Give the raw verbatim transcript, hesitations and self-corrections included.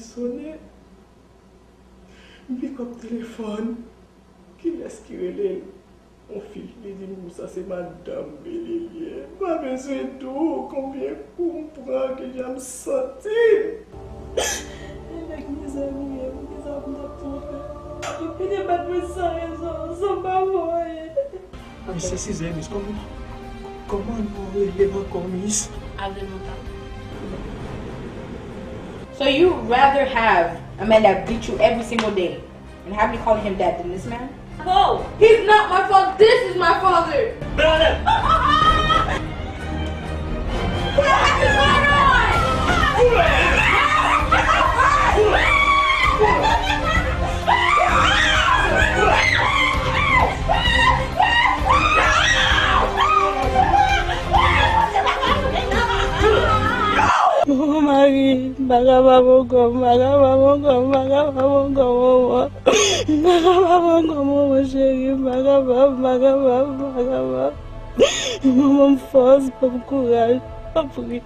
Sonnen. M pik ap telefòn. Kilès ki rele l? Yon fi. Li di m sa se madanm li li ye. M pa bezwen di w konbyen kou m pran, kijan m santi. E nèg mizè m ye, poukisa pou m t ap twonpe? Yo vin bat mwen san rezon, san m pa fè anyen. Miss, se Sizè, Miss. Kòman, kòman nou rele m ankò, Miss? Avril Montan. So you rather have a man that beat you every single day and have me calling him dad than this man? No, he's not my father. This is my father. Mon mari, m pa kapab ankò, m pa kapab ankò, m pa kapab ankò, manman. M pa kapab ankò, manman cheri, m pa kapab, m pa kapab, m pa kapab. Manman, m fòs, ban m kouraj, tanpri.